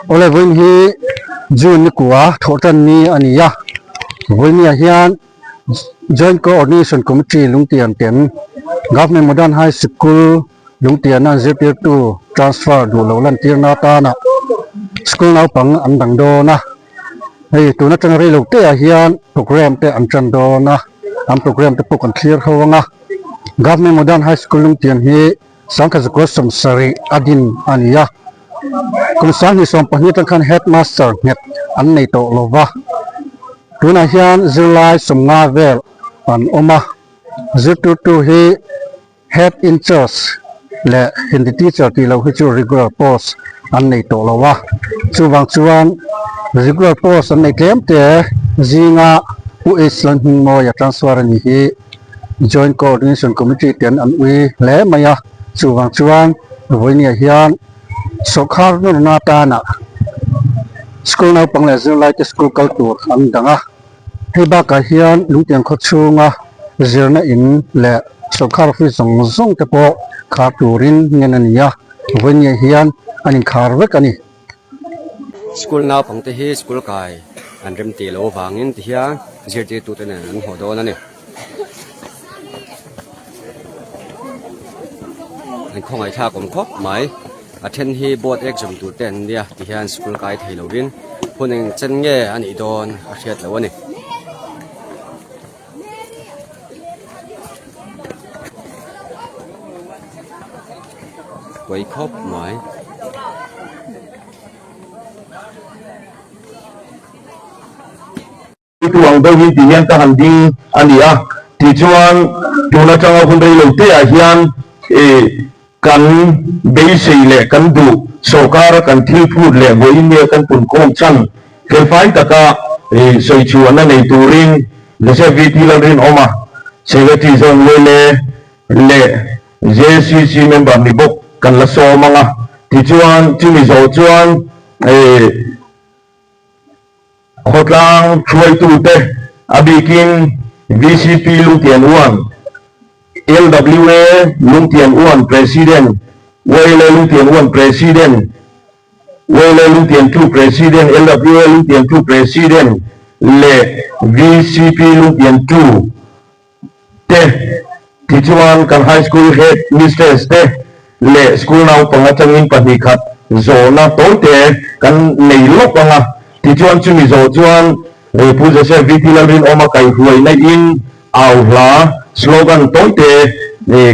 Awle vawiin hi June ni kua thawh tan ni a ni a, vawiin ni ah hian Joint Coordination Committee lungtian ten Government Modern High Sikul lungtiana an zirtirtu transfer duh loh lantirna atana school naupang an dang dawn a, hei tun atanga rei lo te ah hian programme te an tan dawn a, an programme te pawh kan thlir ho ang a, Government Modern High Sikul lungtian hi. Sangkhat zakua sawmsarih a din a ni a, kum 2020 atang khan headmaster nghet an nei tawh lo va, tunah hian zirlai 50 vel an awm a, zirtirtu hi head in charge leh Hindi teacher tih loh hi chu regular post an nei tawh lo a, chuvang chuan regular post an nei tlem te zinga Pu H Lalhmingmawia transfer a ni hi. Joint Coordination Committee ten an ui hle mai a, chuvang chuan vawinia hian sawrkhar nawrna atana school naupang leh zirlaite school kal tur an dang a, hei bakah hian lungtiang khaw chhunga zirna in leh sawrkhar office zawng zawng te pawh khar turin ngen a ni a, vawinia hian an inkhar vek a ni. School naupangte hi school kai an rem tih loh avangin ti hian zirtirtute nen an haw dawn a ni. An khawngaihthlak awm khawp mai. A then hi board exam tur te an nia ti hian school kai thei lovin hun eng chen nge a nih dawn a hriat loh a ni. Pawi khawp mai. Tu ang deuh in ti hian ka han ding a ni a, tichuan tun atanga hun rei lo te ah hian ih kan beisei leh kan duh sawrkar a kan thil phut leh vawiin nge kan punkhawm chhan felfai taka ih sawi chhuahna nei turin Joseph VT Lalrinawma Secretary Zone Wele leh JCC member ni bawk kan la sawm ang a, tichuan chumi zawh chuan eh khawtlang hruaitute a bikin VCP Lungtian Uan, LWA Lungtian Uan President, YLA Lungtian Uan President, YLA Lungtian Two President, LWA Lungtian Two President leh VCP Lungtian Two te, tichuan kan High School Head Mistress te leh school naupang atangin 2 khat zawhna tawite kan nei lawk ang a, tichuan chumi zawh chuan Pu Joseph VT Lalrinawma kaihruaina in au hla slogan tawite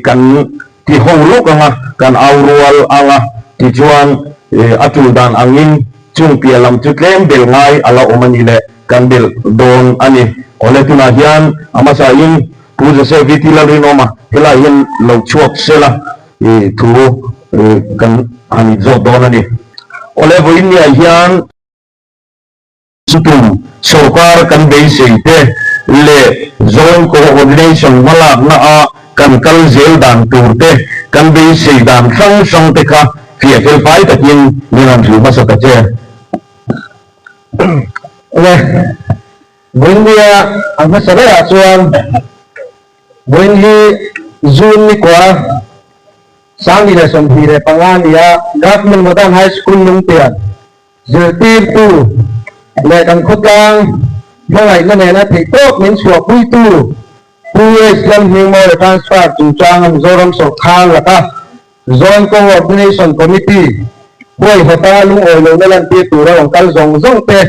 kan ti ho lawk ang a, kan au rual ang a, tichuan a tul dan angin chung piah lam chu tlem bel ngai a la awm a ni le. Kan belh dawn a ni. Awle tunah hian a hmasa in Pu Joseph VT Lalrinawma helai hian lo chhuak sela i thu kan han in zawt dawn a ni. Awle vawiin niah hian chutum sawrkar kan beisei te leh Joint Coordination hmalakna a kan kal zel dan tur te kan beisei dan hrang hrang te kha fiah fel fai takin min rawn hrilh hmasa ta che. Awle, Vawiinnia a hmasa berah chuan vawiin hi June ni kua 2025 nia Government Modern High School Lungpian zirtirtu leh kan khawtlang hmangaihna nena theihtawp min chhuahpuitu Pu H Lalhmingmawia transfer chungchanga Mizoram sawrkhar laka Joint Coordination Committee huaihawta lungawi lohna lantir tura rawn kal zawng zawng te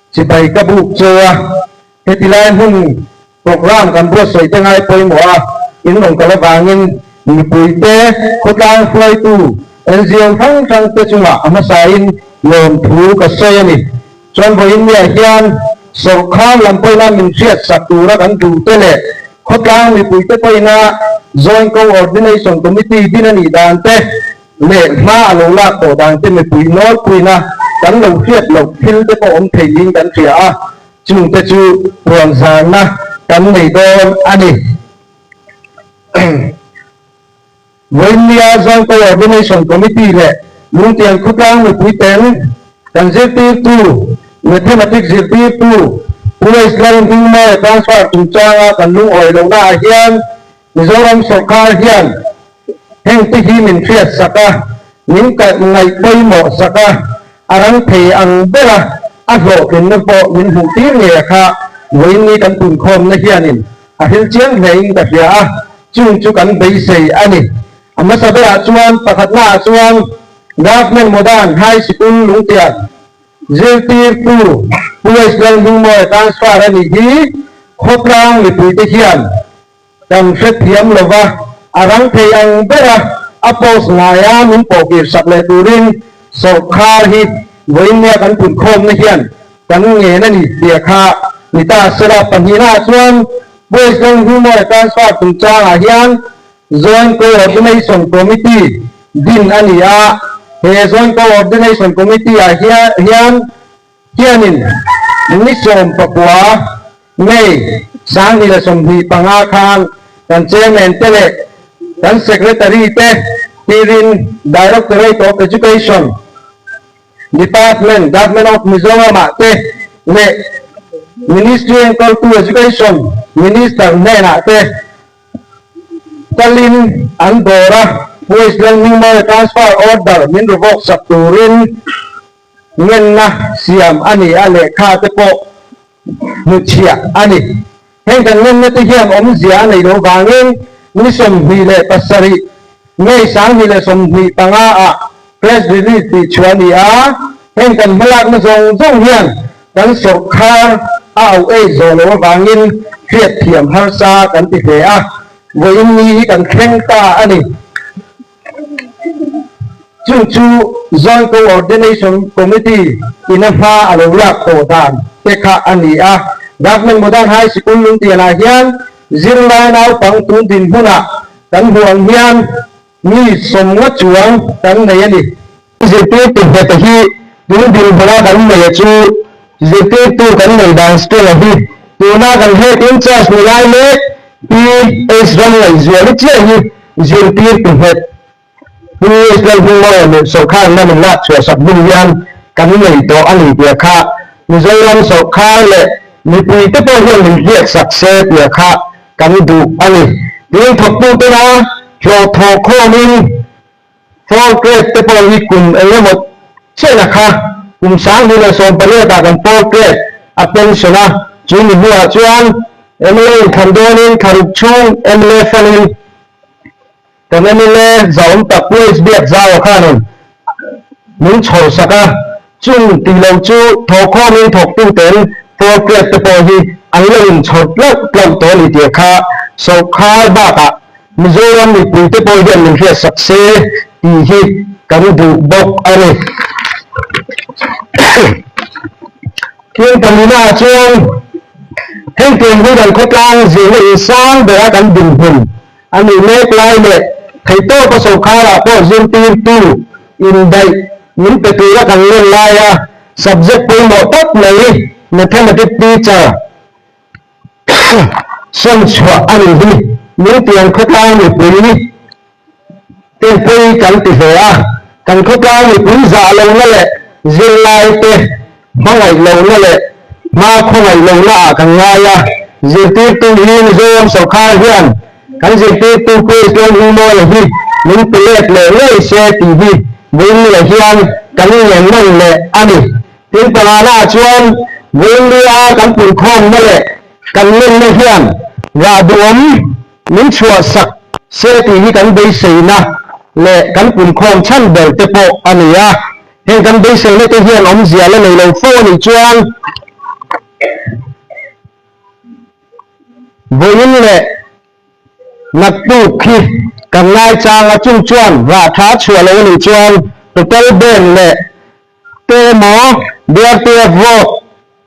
chibai ka buk cheu a, heti lai hmun programme kan buatsaih te ngai pawimawh a, in rawn kal avangin mipui te, khawtlang hruaitu, NGO hrang hrang te chungah a hmasain lawmthu ka sawi a ni. Chuan vawiin miah hian sawrkhar lam pawina min hriatsak tura kan duh te leh khawtlang mipuite pawina Joint Co-ordination Committee din a nih dan te leh hma a lo lak tawh dan te mipui nawlpuina kan lo hriat loh thil te pawh awm thei niin kan hria a, chungte chu puanzarna kan nei dawn a ni. Vawiinnia Joint Co-ordination Committee leh Lungtian khawtlang mipuiten kan zirtirtu, Mathematics zirtirtu Pu H Lalhmingmawia transfer chungchanga kan lungawi lohna ah hian Mizoram sawrkar hian hengte hi min hriatsak a, min ngaih pawimawh sak a. A rang thei ang bera a hlawhtlinna pawh min hmuh tir ngei a kha vawiinni kan punkhawmna hianin a hril chiang hlein ka hria a, chung chu kan beisei a ni. A hmasa berah chuan pakhatnaah chuan Government Modern High Sikul Lungtian zirtirtu Pu West Lalhmingmawia transfer a nih hi khawtlang mipuite hian Kan hrethiam lo va, a rang thei ang bera a post ngaia min pawhkir sak leh turin sawrkhar hi vawiinnia kan punkhawmna hian kan ngen a ni tih kha ni ta sela. Pahnihnaah chuan West Bengal Human Transfer chungchangah hian Joint Coordination Committee din a ni a, he Joint Coordination Committee-ah hian hianin ni 19 May, 2025 khan kan Chairman te leh kan Secretary te tirin Directorate of Education Department, Government of Mizoram ah te leh Ministry enkawltu Education Minister hnenah te kalin an dawr a, West Bengal Transfer Order min revoke sak turin ngenna siam a ni a, lehkha te pawh hmuchhiah a ni. Heng kan ngenna te hian awmzia a nei lo vangin ni 27 May 2025 ah press release tih chhuah a ni a, heng kan hmalakna zawng zawng hian kan sawrkhar a auh ei zawh loh avangin hriatthiam harsa kan ti hle a, vawiin ni hi kan thleng ta a ni. Chu chu Joint Coordination Committee in a hma a lo lak tawh dan te kha a ni a. Government Modern High Sikul Lungtianah hian zirlai naupang tun dinhmunah kan hmuh ang hian mi 50 chuang kan nei a ni. Zirtirtu ngheta hi tun dinhmuna kan neia chu zirtirtu kan nei dan style hi tuna kan head in charge ni lai mek Pi H Ramngaihzuali chiah hi zirtirtu nghet Pu H Lalhmingmawia leh sawrkhar lam in lak chhuah sak hmun hian kan nei tawh a ni tia kha Mizoram sawrkhar leh mipui te pawh hian min hriat sak se tia kha kan duh a ni. Tin thawktutena hlawh thawh khawmin Fourth grade te pawh hi kum eng emaw chen a kha kum 2018 ah kan fourth grade a pension a, chu mi hnuah chuan mla inthlan dawnin thlaruk chhung mla fanin kan mla zahawm tak Pu H Biak Zau khanin min chhawr sak a, chung tih lo chu thawhkhawmin thawktuten fourth grade te pawh hi an lo inchhawr tlauh tlauh tawh a ni tih kha sawrkhar bakah Mizoram mipuite pawh hian min hriat sak se tih hi kan duh bawk a ni. Thil palinaah chuan heng tiang hi kan khawtlang zirna insang bera kan dinhmun a nih mek lai leh theihtawpa sawrkharah pawh zirtirtu indaih min pe tura kan len laia subject pawimawh tak mai Mathematics teacher Sawn chhuah a nih hi. Lungtiang khawtlang mipui te pawi kan ti hle a, kan khawtlang mipui zah lohna leh zirlai te hmangaih lohna leh hma khawngaih lohna ah kan ngai a, zirtirtu hi Mizoram sawrkhar hian kan zirtirtu President Hingmawia hi min pe let leh ngei se tih hi vawiinniah hian kan ngen nawn leh a ni. Tin pangana chuan Vawiinnia kan punkhawmna leh kan lenna hian rah duhawm min chhuah sak se tih hi kan beiseina leh kan punkhawm chhan ber te pawh a ni a. Heng kan beiseina te hian awmzia la nei lo fo a nih chuan Vawiin leh Naktuk khi kan ngaichang a chung chuan rah tha chhuah lo a nih chuan total ban leh te emaw BRTF vote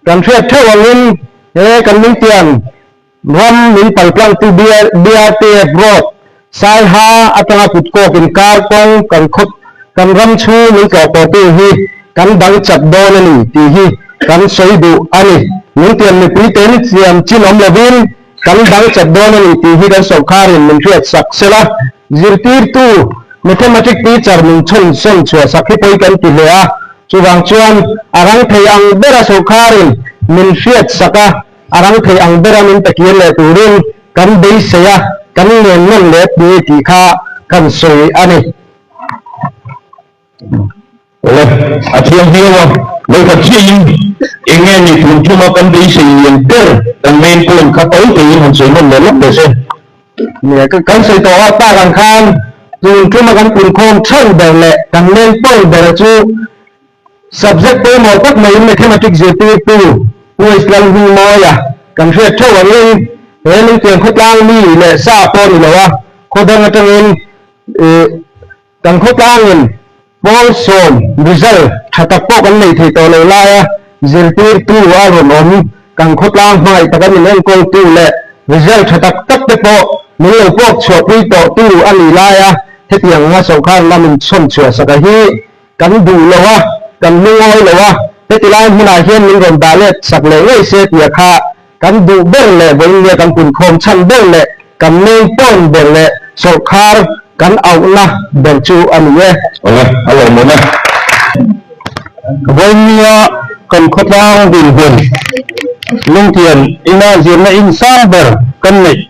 kan hriat theuh angin he kan lungtian ram min paltlangtu BRTF vote Saiha atanga kutkawk inkar kawng kan khaw kan ram chhung min tlawh tawhtu hi kan dang chat dawn a ni tih hi kan sawi duh a ni. Lungtian mipui ten thiam chin awm lovin Kan dang chat dawn a ni tih hi kan sawrkharin min hriat sak sela, zirtirtu Mathematic teacher min chhawn sawn chhuah sak hi pawi kan ti hle a, chuvang chuan a rang thei ang bera sawrkharin min hriat sak a, a rang thei ang bera min pe kir leh turin kan beisei a, kan ngen nawn leh ni tih kha kan sawi a ni. Awle, a thiam viau a, vawikhat chiahin eng nge ni tun thuma kan beisei lian ber kan main point kha tawi teiin han sawi nawn leh lawk teh se. Nia, kan sawi tawh a, tak ang khan tun thuma kan punkhawm chhan ber leh kan main point ber chu Subject pawimawh tak maiin Mathematics zirtirtu Pu Islalhmingmawia kan hriat theuh angin he Lungtiang khawtlang mi leh sa pawh ni lo a, khaw dang atangin ih kan khawtlangin pawl sawm result tha tak pawh kan nei thei tawh lo laia zirtirtu a rawn awm kan khawtlang hmangaih taka min enkawltu leh result tha tak tak te pawh min lo puak chhuahpui tawhtu a nih laia hetiang anga sawrkar lamin chhawn chhuah saka hi Kan duh lo a, kan lungawi lo a, heti lai hmunah hian min rawn dah let sak leh ngei se tia kha kan duh ber leh vawiinnia kan punkhawm chhan ber leh kan main point ber leh sawrkhar kan auhna ber chu a ni e. Awle, a lawmawm e. Vawiinnia kan khawtlang dinhmun Lungtian ina zirna in sang ber kan neih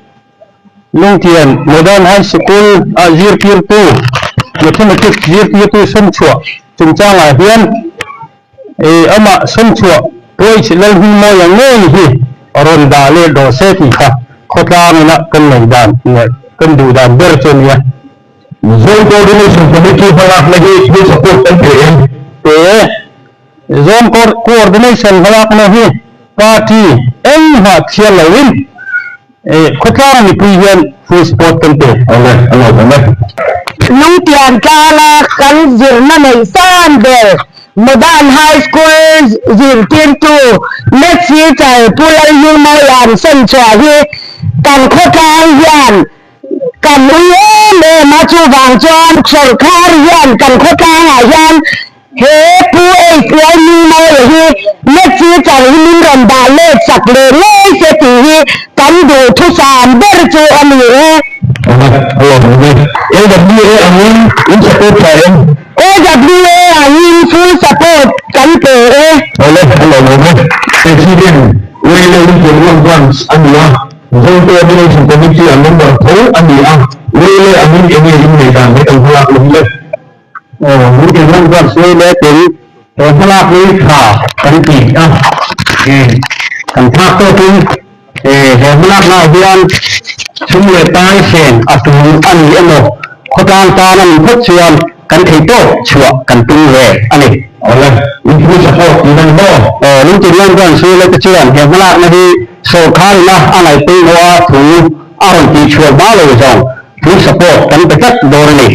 Lungtian Modern High Sikul a zirtirtu Mathematics zirtirtu sawmchhuah chungchangah hian amah sawmchhuah Puaich Lalhmingmawia ngei hi rawn dah leh rawh se tih kha khawtlang ina kan ngaih dan leh kan duh dan ber chu a nia. Zone Coordination Committee hmalakna hi full support kan pe em? Pe e. Zone Coordination hmalakna hi party engmah thial loin Khawtlang mipui hian full support kan pe. Awle, a lo awm e. Lungtian tlanga kan zirna neih san ber Modern High School zirtirtu Maths teacher Pu Lalhmingmawia'n sawnchhuah hi kan khawtlang hian kan ui em em a, chuvang chuan sawrkar hian kan khawtlangah hian He Pu H Lalhmingmawia hi Maths teacher hi min rawn dah let sak leh ngei se tih hi kan duhthusam ber chu a ni e. Awle, a lawmawm e. AWA angin in support tha em? AWA angin full support kan pe e. Awle, a lawmawm e. President, Wele Lincoln One Branch a ni a, Zone Coordination Committee a member tho a ni a, Wele angin enge in nei dan he kan hmalak lo hi le? Aw, min ti hman chuan sawi leh tin he hmalak hi tha kan ti a, kan thlak tawkin he hmalaknaah hian sum leh tai sen a tul a ni emaw khawtlang tan a nih phawt chuan kan thei tawk chhuah kan tum ve a ni. Awle, in full support tih na ni maw? Aw, min ti hman chuan sawi leh te chuan he hmalakna hi sawrkharina a ngaihpawimawh a thu a rawn tih chhuah hma lo zawng Full support kan pe tlat dawn a ni.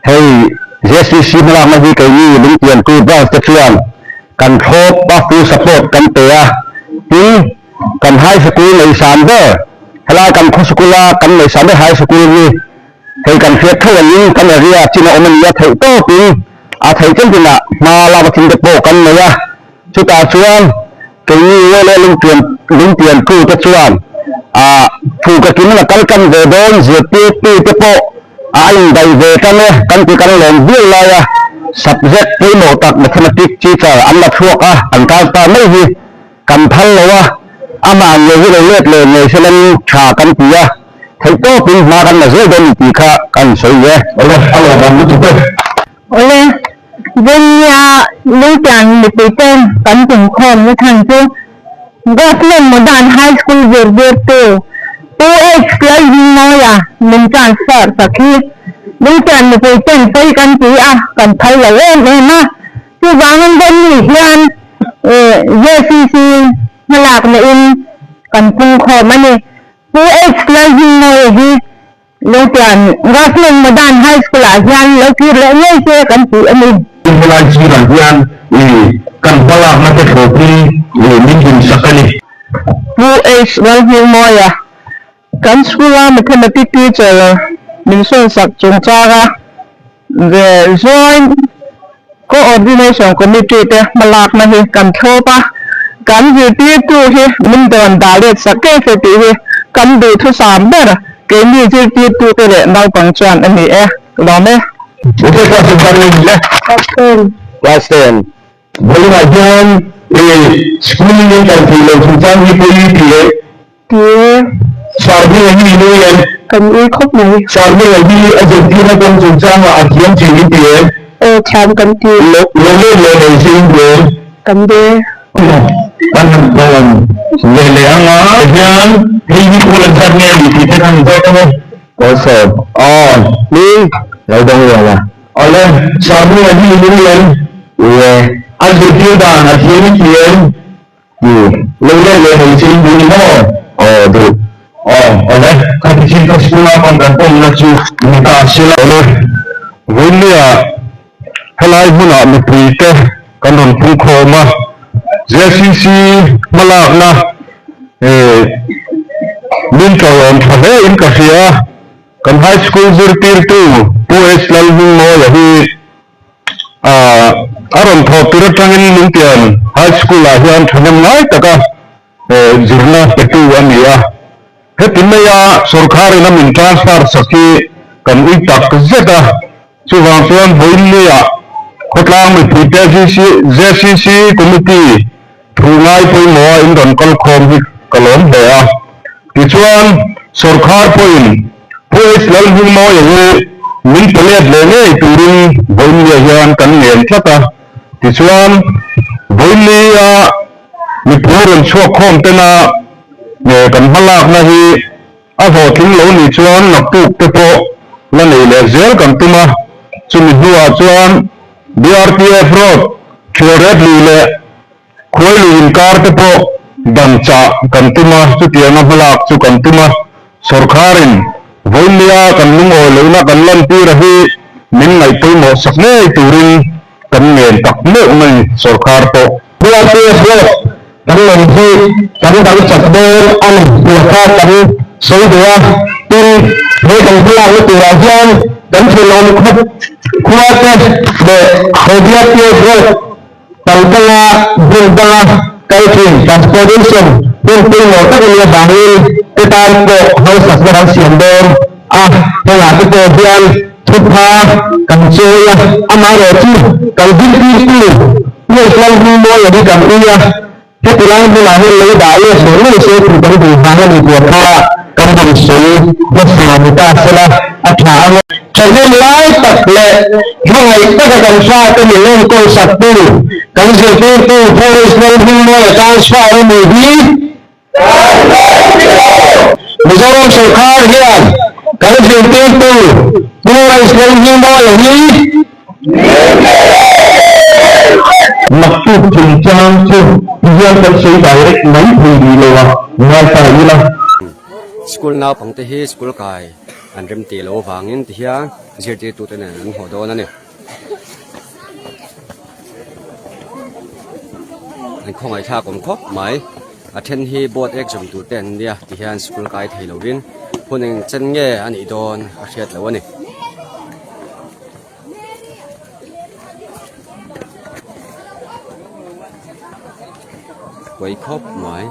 Hei JCC hmalakna hi keini Lungtiantu branch te chuan kan thlawp a, full support kan pe a. Tin, kan high sikul ngaihsan ber, helai kan khaw sikula kan ngaihsan ber high sikul hi hei kan hriat theuh angin kan area chin a awm a ni a, theih tawpin a theih chen chinah hma lak a thing te pawh kan nei a. Chutah chuan keini Wele lungpian lungpiantu te chuan ah phu ka kim a kal kan ve dawn zirtirtu te pawh a indaih ve tan e kan ti kan lawm viau lai a, subject pawimawh tak Mathematics teacher an la chhuak a an transfer mai hi kan phal lo a, amah ngei hi lo let leh ngei se lan tha kan ti a, theihtawpin hma kan la zel dawn ni tih kha kan sawi ve. Awle, a lawmawm lutuk e. Awle, Vengnia Lungtian mipuite kan punkhawm na chhan chu Government Modern High School zirtirtu Pu H Lalhmingmawia min transfer sak hi Lungtian mipuiten pawi kan ti a, kan phal lo em em a. Chuvangin Vengni hian JCC hmalakna in kan pungkhawm a ni. Pu H Lalhmingmawia hi Lungtian Government Modern High School ah hian lo kir leh ngei se kan ti a ni. Helai zirah hian kan hmalakna te thlawpin min dinsak a ni. Pu H. Lalhmingmawia, kan school-a Mathematics teacher min sawnsak chungchanga The Joint Coordination Committee te hmalakna hi kan thlawp a, kan zirtirtu hi min dawn dah let sak ngei se tih hi kan duhthusam ber keini zirtirtute leh naupang chuan a ni e. Lawm e. Ute class in tan ni le. Class ten. Class ten. Vawiinah hian school in kan thei lo chungchang hi pawi ti e. Ti e. Sarhming a hi i nui em? Kan ui khawp mai. Sarhming a hi a zirtirna kawng chungchangah a thiam chin i ti em? Aw thiam kan ti. Lo let leh nei se in duh em? Kan be. Kan han tawn leh leh ang a. Hian hei hi pawl an zat nge ni tih te kan zawt ang e. Pawl sawm. Aw hming lo dawng lian a. Awle, Sawmlian hi i lung em? Ui e. A zirtir dan a thiam i ti em? Ti. Lo let leh nei se in duh ni maw? Aw duh. Aw, awle, khati thil ka school a pawn kan pawmna chu ni ta se la. Awle, vawinia helai hmunah mipuite kan rawn pungkhawm a, JCC hmalakna eh min ṭawlawm ṭha hle in ka hria. Kan High School zirtirtu Pu H Lalhmingmawia hi ah a rawn thawh tur atangin Lungtian High School ah hian thahnem ngai taka zirna petu a ni a. Heti maia sawrkharin a min transfer sak hi kan ui tak zet a, chuvang chuan vawiinnia khawtlang mipuite JCC Committee Thu ngai pawimawha in rawn kal khawm hi ka lawm hle a. Tichuan, sawrkhar pawhin Pu H Lalhmingmawia hi min pe let leh ngei turin vawiinnia hian kan ngen tlat a. Tichuan, vawiinnia mipui rawn chhuak khawm tena kan hmalakna hi a hlawhtling lo nih chuan naktuk te pawh la nei leh zel kan tum a. Chumi hnuah chuan BRTF Road, Thialret lui leh Khuai lui inkar te pawh dan chah kan tum a, chutianga hmalak chu kan tum a. Sawrkharin vawinia kan lungawi lohna kan lantir a hi min ngaih pawimawh sak ngei turin kan ngen tak meuh mai sawrkhar pawh. BRTF Road kan lawm hi kan dang chak dawn a ni tih kha kan sawi duh a, tin he kan hmalakna turah hian kan thenawm khawp khua te leh he BRTF Road kaltanga hmun danga kal thin transportation hun pawimawh tak a nih avangin te tan pawh hausakna kan siam dawn a, hengah te pawh hian thupha kan chawi a, amaherawhchu kan zirtirtu Nurse Lalhmingmawia hi kan ui a, heti lai hmunah hian lo dah let leh ngei se tih kan duh vang a ni tih kha kan rawn sawi hmasa ni ta sela a tha ang. Thahnem lai tak leh hmangaih taka kan fate min enkawl saktu, kan zirtirtu Forest Lalhmingmawia transfer a nih hi Mizoram sawrkar hian kan zirtirtu Pu Rice Lalhmingmawia hi Naktuk chungchang chu hian kan sawi direct mai thei rih lo a, ngai ta ila. School naupangte hi school kai an rem tih loh avangin tihian zirtirtute nen an hmuh dawn a ni. An khawngaihthlak awm khawp mai. A then hi board exam tur te an nia ti hian school kai thei lovin hun eng chen nge a nih dawn a hriat loh a ni. Pawi khawp mai.